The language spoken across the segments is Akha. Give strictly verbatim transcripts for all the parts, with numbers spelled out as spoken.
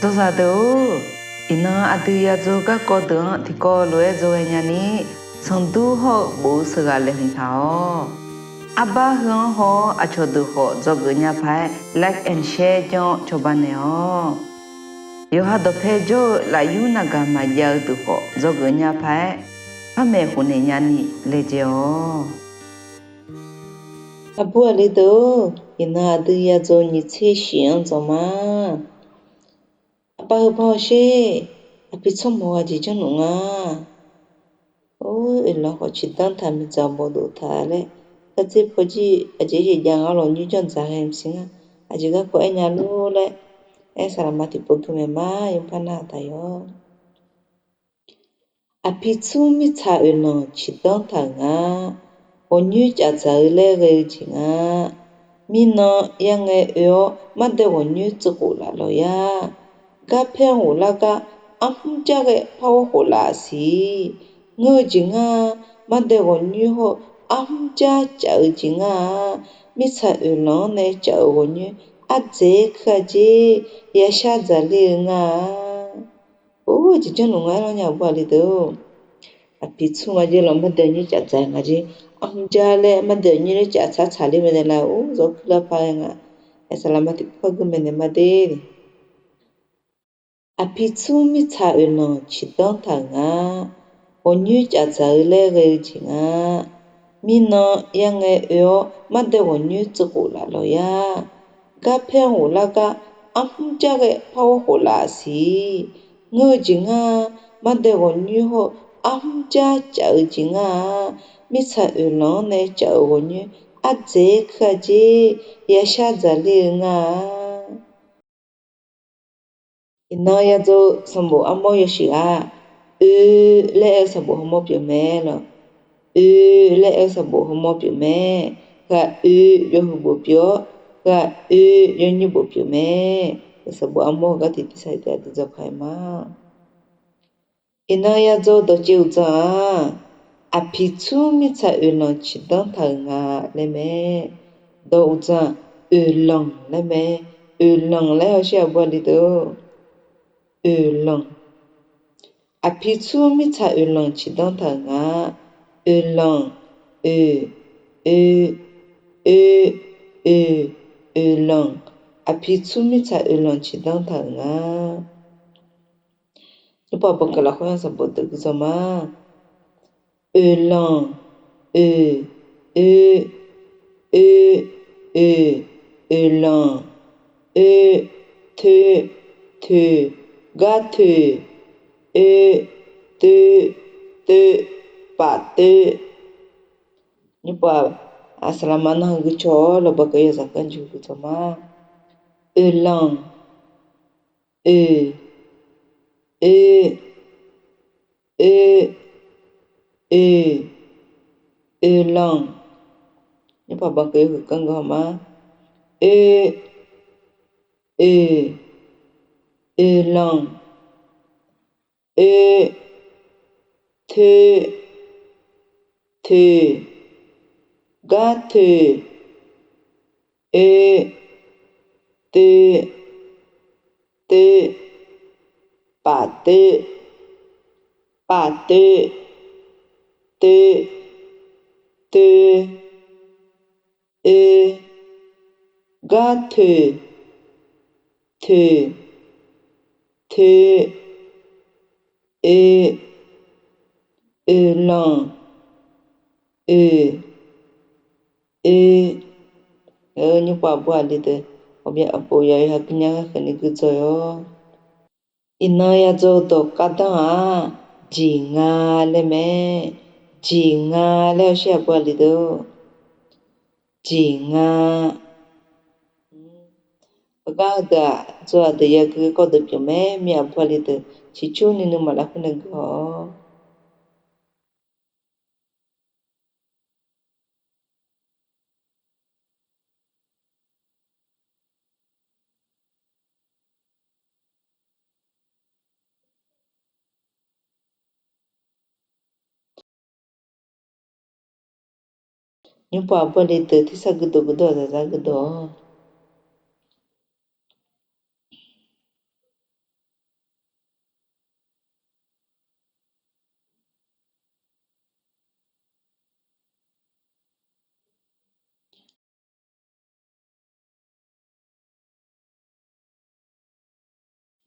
Dzawzaq deuq-or, iqnan aqdui yadzaw garkawv deuq-anr tiqkawv lof-aer dzawghae nyani, sanqdur hawr-eu bof-eu sheuqghaq laeqhmq taq-awq. Arbar heu-anr haw-awr aqcawq deuq khawf dzawgeuf nya paq-aer like and share janr-awr cawba naeq-awq. Yawqha dawqpae jawr-eu lafyur navgaq maqjav-eu deuq khawf dzawgeuf nya paq-aer, par maeqhu naeq nyani laejae-awq. Aqbur aqli deuq-or, iqnan aqdui yadzaw nyiq tser shif-anr dzawq ma. Arbar heu bar-awr sher, aqpiq tsawrmawq ghaq jeq janrluf nga. Or, oeqlanq khawf ciqdanr taq miqdzaq bawqdof taq laer, kardzer pawjir aqjeq yaeq jav nga lawq, nymr janr dzaq ghae maqsiq nga. Aqjeq garkawv aer nya lor laer, aer saqlaqma tiqpov gui maeq ma, yawpar nar taq yawr. Aqpiq tsmr mirtsaq oeqlanq ciqdanr taq-euq nga. Ghawqnyoer caf dzaq-eu laer ghae-eu jeq nga. Mirnan yarngae oe-awr mardae ghawqnyoer tsuv khof laf lawq ya. Garpaer-anr ghoflar gar arhmr jar ghae par ghawr khof laf siq. Ngeur-eu jeq ngar, mardae ghawqnyoer hawr-eu arhmr jar caf-eu jeq ngar-a. Mirtsaq oeqlanq-anr nae caf-euq ghawqnyoer ardzaeq-aer kuir-a jer, yashar dzaqler-eu ngar-a. Or, jeq janrluf nga aer lawr nya aqbur aqli deuq-or. Aqpiq tsmr nga jer lawq, mardae nyoer caf dzaq nga jer. Arhmr jar laer mardae nyoer laer caf tsaq tsaqler mae nae lar, or, zawr kuir lar par ghae nga. Aer saqlaqma tiqpov par gui maeqnaeq ma de. Aqpiq tsmr mirtsaq oeqlanq ciqdanr taq-euq nga. Ghawqnyoer caf dzaq-eu laer ghae-eu jeq nga. Mirnan yarngae oe-awr mardae ghawqnyoer tsuv khof laf lawq ya. Garpaer-anr ghoflar gar arhmr jar ghae par ghawr khof laf siq. Ngeur-eu jeq ngar, mardae ghawqnyoer hawr-eu arhmr jar caf-eu jeq ngar-a. Mirtsaq oeqlanq-anr nae caf-euq ghawqnyoer ardzaeq-aer kuir-a jer, yashar dzaqler-eu ngar-a. Iqnan yadzaw sanqbof armawr yawshuif-aq, oe laer aer-eu sanqbof hawmawr pyeuf mae lawq. Oe laer aer-eu sanqbof hawmawr pyeuf mae. Ghaq oe yawhuiq bof pyeuf-awr, ghaq oe yawnymr bof pyeuf mae. Sanqbof armawr-eu gar tiqtiv sar-iq taef aqdui dzawq paq-aer ma. Iqnan yadzaw dawqcaev uqdzan-aq, aqpiq tsmr mirtsaq oeqlanq ciqdanr taq-euq nga laer mae. Dawq uqdzan oeqlanq laer mae. Oeqlanq laer hawsher aqbur aqli deuq-or. Oeqlanq. Aqpiq tsmr mirtsaq oeqlanq ciqdanr taq-euq nga. Oeqlanq, oeq, oe, oe, oeq, oeqlanq. Aqpiq tsmr mirtsaq oeqlanq ciqdanr taq-euq nga. Nymrpov aqbawq keuv lafkhoer-anr sanqbof deuq gui dzawq ma. Oeqlanq, oeq, oe, oe, oeq, oeqlanq, oe, toe, toeq, gar toeq, oe, toe, toeq, paf toeq. Nymrpov aqsaqlaqma nangheu gui caw-awr lawqbawq keuv yawzaq kanr jeq gui dzawq ma. Oeqlanq, oeq, oe, oe, oeq, oeqlanq. Nymrpov aqbawq keuv yawhuiq kanr gui haw ma. Oe, oeq, oeqlanq, oe, toe, toeq, gar toeq, oe, toe, toe, paf toe, paf toe, toe, toe, oe, gar toeq, toeq, toe, oe, oeqlanq, oeq, oe. Nymrpov aqbur aqli deuq, ghawqmya aqpov yawqha gui nya gharkhaeq ni gui dzawq-awq. Iqnan yadzaw dawq gardanr-aq, jeq nga laer mae. Jeq nga laer hawsher aqbur aqli deuq-or. Jeq nga. Aqgar heudeuq-aq, dzoeq aqdeuq yagui garkawv deuq pyeuf mae. Mir aqbur aqli deuq ciqcurni nuima lafkhoer nae gui haw-awq. Nymrpov aqbur aqli deuq tersar guirdov guirdov-aq, zaqzaq guirdov-awq.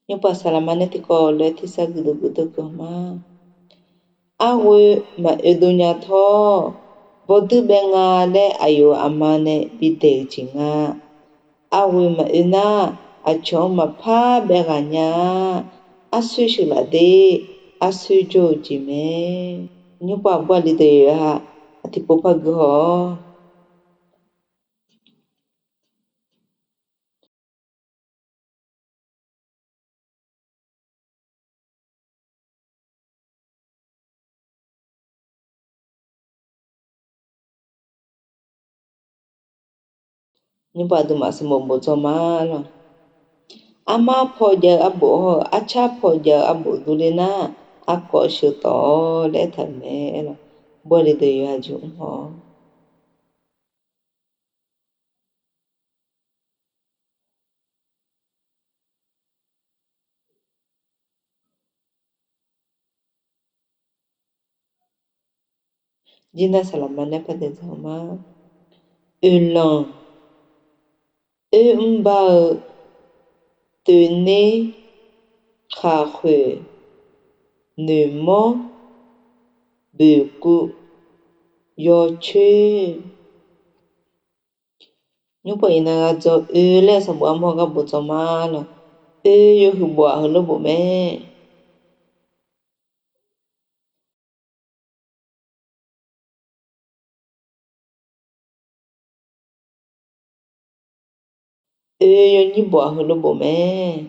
Nymrpaq saqlaqma nae tiqkawv lof-aer tersar guiqdov guiqdov guiqhaw ma. Arghoe maqoe dov nya tawr, bawduir bae nga laer aqyawf-euq aqma nae bidaeq-eu jeq nga. Arghoe maqoe nar, aqcawq-anr maqpar bae ghaq nya-a. Arsoer sheuqlaf der, arsoer jawr-eu jeq mae. Nymrpaq aqbur aqli deuq yawqha aqtiqpov par guiqhaw-awq. Nymrpaq aqduimaf sanqbof bof dzaw ma lawq. Armar paw jav-eu arbof hawr-eu arcar paw jav-eu arbof durler nar, arkawv sheuq tawf-awr laer aertaq-euq mae. Aerlawq, aqbur aqli deuq yawqha jeq mr haw-awr. Jirnar saqlaqma nae par daeq dzaq-eu ma. Oeqlanq, oermr bar-eu, toeqner, khaqkhoeq, noeqmawr, boeqkuv, yawcoer. Nymrpaq iqnan ghaq dzaw oe laer sanqbof armawr gar bof dzaw ma lawq. Oe yawhuiq bof-aq heulof bof mae. Oe yawnyir bof-aq heulof bof mae.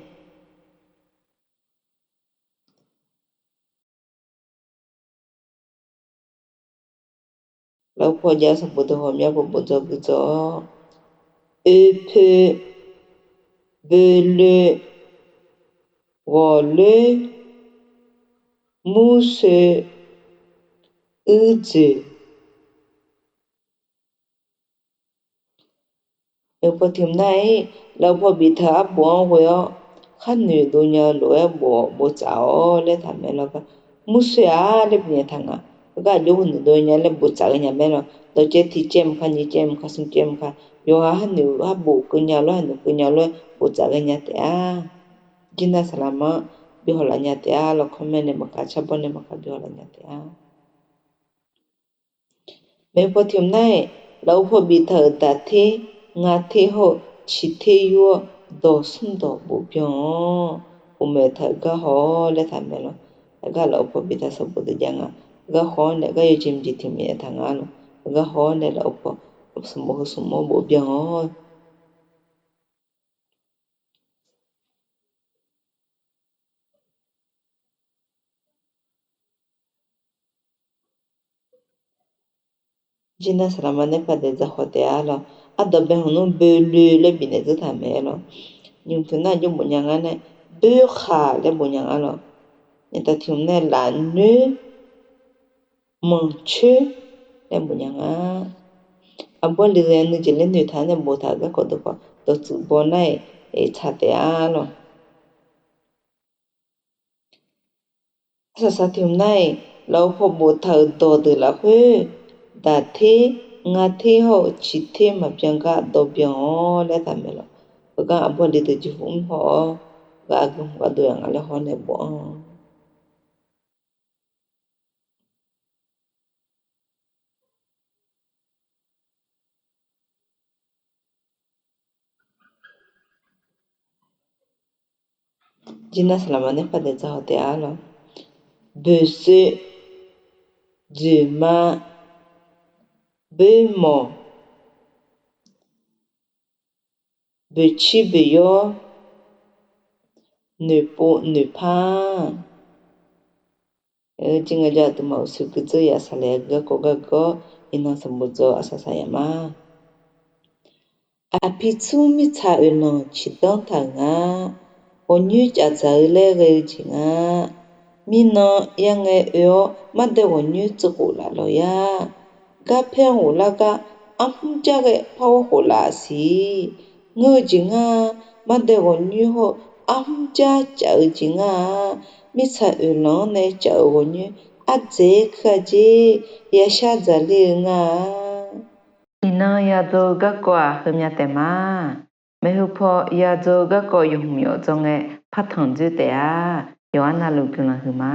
Lafov paw jav-eu sanqbof deuq ghawqmya bof bof dzaw guiqdzaw-awr, oepoe, boeloe, ghawqloer, mursoe, uirdzoeq. Lafov paw tiq hmq nar-ir, lafov paw biftaq-euq arbof-anr ghoe-awr, kharnoeq dov nya-eu lof-aer bof-awr bof tsaf-awr laer taq mae lawq. Mursoe-aq laer bifnaeq taq nga. Heugar aqjox heunoeq dov nya laer bof tsaf ghae nya mae lawq. Dawqcaev tiq caev mq ka, nyiq caev mq ka, smq caev mq ka, yawqha kharnoeq harbof keuv nya lof, kharnoeq keuv nya lof-aer bof tsaf ghae nya taef-a. Jirnar saqlaqma-anr bi hawlaf nya taef-a lawq. Comment nae maqkaq, carbawr nae maqkaq bi hawlaf nya taef-a. Maeqhu paw tiq hmq nar-aq, lafov paw biftaq-euq daqter, ngater hawr-eu ciqter yur-awr, dawq smr dawq bof byan-awr, uqmaeq taq-euq gar haw-awr laer taq mae lawq. Aqgar lafov paw biftaq sanqbof deuq jav nga. Aqgar haw-awr nae gar yawjeq mqjeq tiq mqjeq taq nga lawq. Aqgar haw-awr nae lafov paw sanqbof heu smq-anr bof byan-awr. Jirnar saqlaqma nae par daeq dzaq haw taef-a lawq. Ardawq bae hmq nmr boeloe laer bifnaeq dzeur taq mae lawq. Nymq tiq hmq nar jawr bof nya nga nae, boerkhaq laer bof nya nga lawq. Nyiq taq tiq hmq nae lafnoer, manqcoer laer bof nya nga. Aqbur aqli deuq nuijeq laer noeqtaq nae boftaq-euq garkawv deuq khawf, dawqtsuif baw nar-iq tsaq taef-a lawq. Arsaq saq tiq hmq nar-iq, lafov paw boftaq-euq dawqdeuq lafkhoer, daqter, ngater hawr-eu ciqter maqbyan gar dawq byan-awr laer taq mae lawq. Heugar aqbur aqli deuq jeqhu mr haw-awr, gar aqgeu hmq gar dov yaq nga laer haw-awr nae bof-anr. Jirnar saqlaqma nae par daeq dzaq haw taef-a lawq. Boeqsoev, dzoeqma, boermawq, boeqcir boeqyawr, noeqpov noeqpar. Jir ngae jawr aqduimaf uqshoe guiqdzeur yaf saqlaeq-eu garkawv gargawr, iqnan sanqbof dzaw arsaq saq yaf ma. Aqpirtsmr mirtsaq oeqlanq ciqdanr taq-euq nga. Ghawqnyoer caf dzaq-eu laer ghae-eu jeq nga. Mirnan yarngae oe-awr mardae ghawqnyoer tsuv khof laf lawq yar. Garpaer ghoflar gar arhmr jar ghae par ghawr khof laf siq. Ngeur-eu jeq ngar-a. Mardae ghawqnyoer hawr-eu arhmr jar caf-eu jeq ngar-a. Mirtsaq oeqlanq-anr nae caf-euq ghawqnyoer ardzaeq-aer kuir-a jer. Yashar dzaqler-eu ngar-a. Iqnan yadzaw-eu garkawv-aq heumya taef ma. Maeqhu paw yadzaw-eu garkawv yawhmq yawf dzawr ngae, partanq dzoer taef-a. Yawqha navluf guiqlanq huiqma.